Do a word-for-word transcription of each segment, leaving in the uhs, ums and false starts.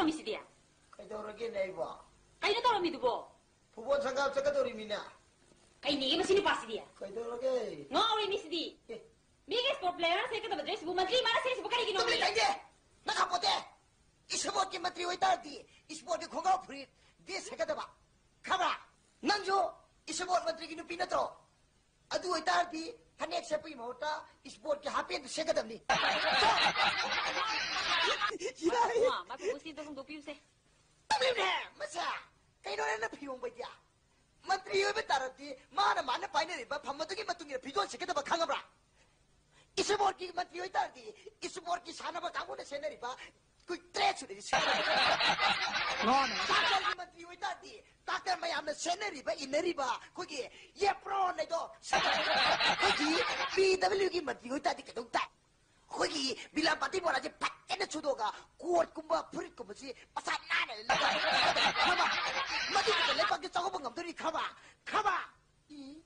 ꯃꯤꯁꯤꯗꯤ? ꯀꯩꯗꯧꯔꯒꯦꯅꯦ ꯑꯩꯕꯣ? ꯀꯩꯅꯣ ꯇꯧꯔꯝꯃꯤꯗꯨꯕꯣ? ꯐꯨꯠꯕꯣꯜ ꯁꯪꯒꯥꯕ ꯆꯠꯀꯗꯧꯔꯤꯃꯤꯅꯦ꯫ ꯀꯩꯅꯦꯒꯦ ꯃꯁꯤ ꯅꯨꯄꯥꯁꯤꯗꯤ? ꯀꯩꯗꯧꯔꯒꯦ? ꯉꯥꯎꯔꯦ ꯃꯤꯁꯤꯗꯤ꯫ ꯑꯦ꯫ ꯃꯤꯒꯤ ꯏꯁꯄꯣꯔꯠ ꯄ꯭ꯂꯦꯌꯔꯅ ꯁꯦꯠꯀꯗꯕ ꯗ꯭ꯔꯦꯁꯁꯤꯕꯨ ꯃꯟꯇ꯭ꯔꯤ ꯃꯥꯅ ꯁꯦꯠꯂꯤꯁꯤꯕꯨ ꯀꯔꯤꯒꯤꯅꯣ ꯇꯨꯃꯤꯟ ꯃꯤ? ꯂꯩꯇꯦ꯫ ꯅꯪ ꯈꯪꯄꯣꯠꯇꯦ꯫ ꯏꯁꯄꯣꯔꯠꯀꯤ ꯃꯟꯇ꯭ꯔꯤ ꯑꯣꯏꯇꯥꯔꯗꯤ ꯏꯁꯄꯣꯔꯠꯀꯤ ꯈꯣꯡꯒ꯭ꯔꯥꯎ ꯐꯨꯔꯤꯠ ꯗ꯭ꯔꯦꯁ ꯁꯦꯠꯀꯗꯕ꯫ ꯈꯪꯕ꯭ꯔꯥ? ꯅꯪꯁꯨ ꯏꯁꯄꯣꯔꯠ ꯃꯟꯇ꯭ꯔꯤꯒꯤ ꯅꯨꯄꯤ ꯅꯠꯇ꯭ꯔꯣ? ꯑꯗꯨ ꯑꯣꯏꯇꯥꯔꯗꯤ ꯐꯅꯦꯛ ꯁꯦꯠꯄꯒꯤ ꯃꯍꯨꯠꯇ ꯏꯁꯄꯣꯔꯠꯀꯤ ꯍꯥꯞꯄꯦꯟꯗꯨ ꯁꯦꯠꯀꯗꯕꯅꯤ꯫ ꯃꯥ, ꯃꯥ ꯄꯨꯄꯨꯁꯤꯗ ꯍꯣꯡꯗꯣꯛꯄꯤꯌꯨꯁꯦ꯫ ꯇꯝꯂꯤꯕꯅꯦ, ꯃꯁꯦ꯫ ꯀꯩꯅꯣꯅꯦ ꯅꯪ ꯐꯤꯌꯣꯡꯕꯩꯗꯤ? ꯃꯟꯇ꯭ꯔꯤ ꯑꯣꯏꯕ ꯇꯥꯔꯗꯤ ꯃꯥꯅ, ꯃꯥꯅ ꯄꯥꯏꯅꯔꯤꯕ ꯐꯝ ꯑꯗꯨꯒꯤ ꯃꯇꯨꯡ ꯏꯟꯅ ꯐꯤꯖꯣꯜ ꯁꯦꯠꯀꯗꯕ ꯈꯪꯉꯕ꯭ꯔꯥ? ꯏꯁꯄꯣꯔꯠꯀꯤ ꯃꯟꯇ꯭ꯔꯤ ꯑꯣꯏꯇꯥꯔꯗꯤ ꯏꯁꯄꯣꯔꯠꯀꯤ ꯁꯥꯟꯅꯕ ꯀꯥꯡꯕꯨꯅ ꯁꯦꯠꯅꯔꯤꯕ ꯑꯩꯈꯣꯏ ꯗ꯭ꯔꯦꯁꯁꯨ ꯂꯩꯔꯤ ꯁꯦꯠꯅꯔꯤꯕ꯫ ꯃꯥꯅꯦ꯫ ꯗꯥꯛꯇꯔꯒꯤ ꯃꯟꯇ꯭ꯔꯤ ꯑꯣꯏꯇꯥꯔꯗꯤ ꯗꯥꯛꯇꯔ ꯃꯌꯥꯝꯅ ꯁꯦꯠꯅꯔꯤꯕ, ꯏꯟꯅꯔꯤꯕ ꯑꯩꯈꯣꯏꯒꯤ ꯑꯦꯄ꯭ꯔꯣꯟ ꯍꯥꯏꯗꯣ ꯁꯦꯠꯅꯔꯤꯕ꯫ ꯑꯩꯈꯣꯏꯒꯤ ꯄꯤ ꯗꯕ꯭ꯂꯤꯎꯒꯤ ꯃꯟꯇ꯭ꯔꯤ ꯑꯣꯏꯇꯥꯔꯗꯤ ꯀꯩꯗꯧ ꯇꯥꯏ? ꯑꯩꯈꯣꯏꯒꯤ ꯕꯤꯂꯥꯝꯄꯥꯇꯤ ꯕꯣꯔꯥꯁꯦ ꯐꯖꯅ ꯁꯨꯗꯣꯛꯑꯒ ꯀꯣꯠꯀꯨꯝꯕ ꯐꯨꯔꯤꯠꯀꯨꯝꯕꯁꯤ ꯃꯁꯥ ꯅꯥꯟꯅ ꯂꯤꯠꯄ꯫ ꯈꯪꯉꯕ? ꯃꯗꯨꯗꯨꯗ ꯂꯩꯕꯥꯛꯀꯤ ꯆꯥꯎꯈꯠꯄ ꯉꯝꯗꯣꯔꯤ ꯈꯪꯉꯕ? ꯈꯪꯉꯕ? ꯏ,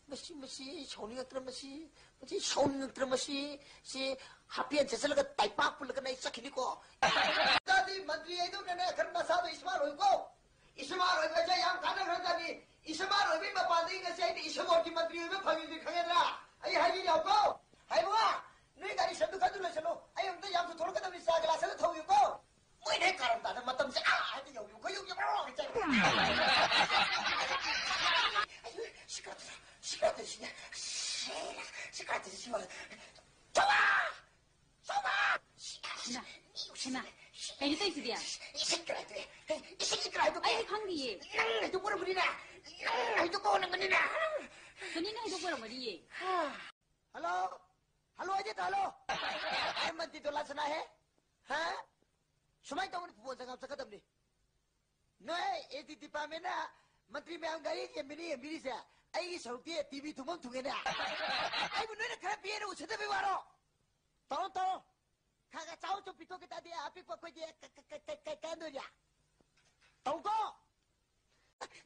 ꯃꯁꯤ, ꯃꯁꯤ ꯑꯩ ꯁꯥꯎꯅꯤꯡꯉꯛꯇ꯭ꯔ ꯃꯁꯤ? ꯃꯁꯤ ꯁꯥꯎꯅꯤꯡꯉꯛꯇ꯭ꯔ ꯃꯁꯤ? ꯁꯤ ꯍꯥꯞꯄꯦꯟ ꯁꯦꯠꯆꯜꯂꯒ ꯇꯥꯏꯄꯥꯛ ꯄꯨꯜꯂꯒꯅ ꯑꯩ ꯆꯠꯈꯤꯅꯤꯀꯣ꯫ ꯇꯥꯗꯤ ꯃꯟꯇ꯭ꯔꯤ ꯍꯥꯏꯗꯧꯅꯅꯦ ꯈꯔ ꯅꯁꯥꯗꯣ ꯏꯁꯃꯥꯔꯠ ꯑꯣꯏꯀꯣ꯫ ꯏꯁꯃꯥꯔꯠ ꯑꯣꯏꯕꯁꯦ ꯌꯥꯝ ꯀꯥꯟꯅꯈ꯭ꯔꯖꯥꯠꯅꯤ꯫ ꯏꯁꯃꯥꯔꯠ ꯑꯣꯏꯕꯒꯤ ꯃꯄꯥꯟꯗꯒꯤ ꯉꯁꯤ ꯑꯩꯅ ꯏꯁꯃꯣꯔꯠꯀꯤ ꯃꯟꯇ꯭ꯔꯤ ꯑꯣꯏꯕ ꯐꯪꯉꯤꯁꯤ ꯈꯪꯉꯦꯗ꯭ꯔꯥ? ꯑꯩ ꯍꯥꯏꯕꯤꯔꯤꯎꯀꯣ꯫ ꯍꯥꯏꯕ ꯅꯣꯏ ꯒꯥꯔꯤ ꯁꯦꯝꯗꯣꯛ ꯈꯟꯗꯣꯛ ꯂꯣꯏꯁꯜꯂꯣ꯫ ꯑꯩ ꯑꯃꯨꯛꯇ ꯌꯥꯝ ꯊꯨꯊꯣꯔꯛꯀꯗꯕꯅꯤ, ꯆꯥ ꯒꯤꯂꯥꯁ ꯑꯃ ꯊꯧꯕꯤꯌꯨꯀꯣ꯫ ꯃꯣꯏꯅ ꯍꯦꯛ ꯀꯥꯔꯝ ꯇꯥꯅ ꯃꯇꯝꯁꯦ ꯑꯥ ꯍꯦꯛꯇ ꯌꯧꯕꯤꯌꯨ꯫ ꯈꯣꯏꯌꯨꯝꯁꯦ ꯕ꯭ꯔꯣ ꯍꯦꯛ ꯆꯠꯂꯦ꯫ ꯁꯤ ꯀꯥꯔꯛꯇꯣꯏꯁꯦ, ꯁꯤ ꯀꯥꯔꯛꯇꯣꯏꯁꯦ, ꯁꯤ ꯀꯥꯔꯛꯇꯣꯏꯁꯦ, ꯁꯤ ꯀꯥꯔꯛꯇꯣꯏꯁꯦ, ꯁꯤ ꯃꯥꯜꯂꯦ꯫ ꯆꯥꯎꯕ! ꯆꯥꯎꯕ! ꯁꯤ ꯀꯥꯔꯛꯇꯣꯏꯁꯦ, ꯍꯩꯃꯥ, ꯍꯩꯃꯥ, ꯀꯩꯅꯣ ꯇꯧꯔꯤꯁꯤꯗꯤ? ꯏꯁꯤꯡ ꯀꯥꯔꯛꯇꯣꯏꯁꯦ, ꯏꯁꯤꯡ ꯀꯥꯔꯛꯇꯣꯏꯁꯦ꯫ ꯑꯩꯗꯤ ꯈꯪꯗꯤꯌꯦ꯫ ꯅꯪ ꯍꯩꯗꯣꯛꯄ ꯑꯣꯏꯔꯝꯒꯅꯤꯅꯦ, ꯅꯪ ꯍꯩꯗꯣꯛꯄ ꯑꯣꯏꯔꯝꯒꯅꯤꯅꯦ꯫ ꯁꯣꯅꯤꯅ ꯍꯩꯗꯣꯛꯄ ꯑꯣꯏꯔꯝꯒꯅꯤꯌꯦ꯫ ꯍꯜꯂꯣ? ꯍꯜꯂꯣ ꯍꯥꯏꯗꯤ ꯍꯜꯂꯣ꯫ ꯑꯩ ꯃꯟꯇ꯭ꯔꯤ ꯗꯣꯂꯥ ꯁꯅꯥ ꯍꯦ꯫ ꯍꯥ? ꯁꯨꯃꯥꯏꯅ ꯇꯧꯕꯅꯤ, ꯐꯨꯠꯕꯣꯜ ꯁꯪꯒꯥꯕ ꯆꯠꯀꯗꯕꯅꯤ꯫ ꯅꯣꯏ ꯑꯦ ꯗꯤ ꯗꯤꯄꯥꯔꯠꯃꯦꯟꯅ ꯃꯟꯇ꯭ꯔꯤ ꯃꯌꯥꯝ ꯒꯥꯔꯤ ꯌꯦꯟꯕꯤꯅ ꯌꯦꯟꯕꯤꯔꯤꯁꯦ, ꯑꯩꯒꯤ ꯁꯔꯨꯛꯇꯤ ꯇꯤ ꯚꯤ ꯊꯨꯡꯐꯝ ꯊꯨꯡꯉꯦꯅꯦ꯫ ꯑꯩꯕꯨ ꯅꯣꯏꯅ ꯈꯔ ꯄꯤꯛꯑꯦꯅ ꯎꯁꯤꯠꯇꯕꯩ ꯋꯥꯔꯣ? ꯇꯧꯔꯣ, ꯇꯧꯔꯣ꯫ ꯈꯔ ꯈꯔ ꯆꯥꯎ ꯆꯥꯎ ꯄꯤꯊꯣꯛꯈꯤ ꯇꯥꯔꯗꯤ ꯑꯄꯤꯛꯄ ꯑꯩꯈꯣꯏꯗꯤ ꯀ-, ꯀ-, ꯀ-, ꯀ-, ꯀ-, ꯀꯩꯗꯧꯔꯤ? ꯇꯧꯀꯣ꯫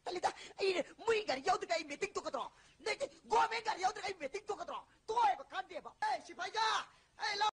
ꯇꯜꯂꯤꯗ, ꯑꯩ ꯃꯣꯏ ꯒꯥꯔꯤ ꯌꯥꯎꯗ꯭ꯔꯒ ꯑꯩ ꯃꯤꯇꯤꯡ ꯇꯣꯛꯀꯗ꯭ꯔꯣ? ꯅꯣꯏꯗꯤ ꯒꯣꯔꯃꯦꯟ ꯒꯥꯔꯤ ꯌꯥꯎꯗ꯭ꯔꯒ ꯑꯩ ꯃꯤꯇꯤꯡ ꯇꯣꯛꯀꯗ꯭ꯔꯣ? ꯇꯣꯛꯑꯦꯕ, ꯀꯥꯟꯗꯦꯕ꯫ ꯑꯦ, ꯁꯤꯐꯥꯏꯖꯥ! ꯑꯦ, ꯂꯥꯎ!